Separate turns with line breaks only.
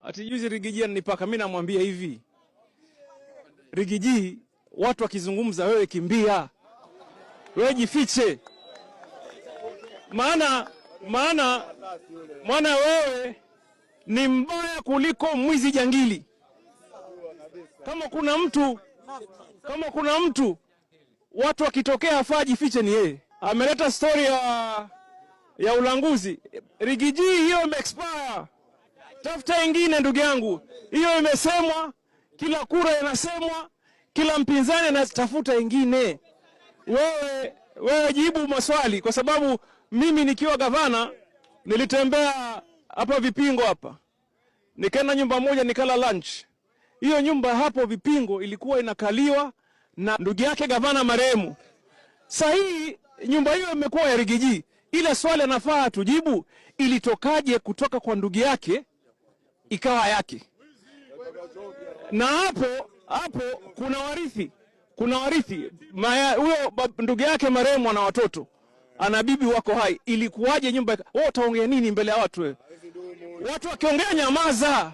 Ati juzi Riggy G ananipaka, mimi namwambia hivi, Riggy G, watu wakizungumza, wewe kimbia, wewe jifiche, maana mwana wewe ni mbaya kuliko mwizi jangili. Kama kuna mtu watu wakitokea afaa jifiche ni yeye. Ameleta story ya ulanguzi. Riggy G, hiyo ime expire. Tafuta ingine ndugu yangu, hiyo imesemwa, kila kura inasemwa, kila mpinzani anatafuta ingine. Wewe jibu maswali, kwa sababu mimi nikiwa gavana nilitembea hapa Vipingo hapa, nikaenda nyumba moja nikala lunch. Hiyo nyumba hapo Vipingo ilikuwa inakaliwa na ndugu yake gavana marehemu. Sasa hii nyumba hiyo imekuwa ya Riggy G. Ile swali anafaa tujibu, ilitokaje kutoka kwa ndugu yake ikawa yake? Na hapo hapo kuna warithi huyo ndugu yake marehemu ana watoto, ana bibi wako hai. Ilikuwaje nyumba? Wewe utaongea nini mbele ya watu wewe? Watu wakiongea nyamaza.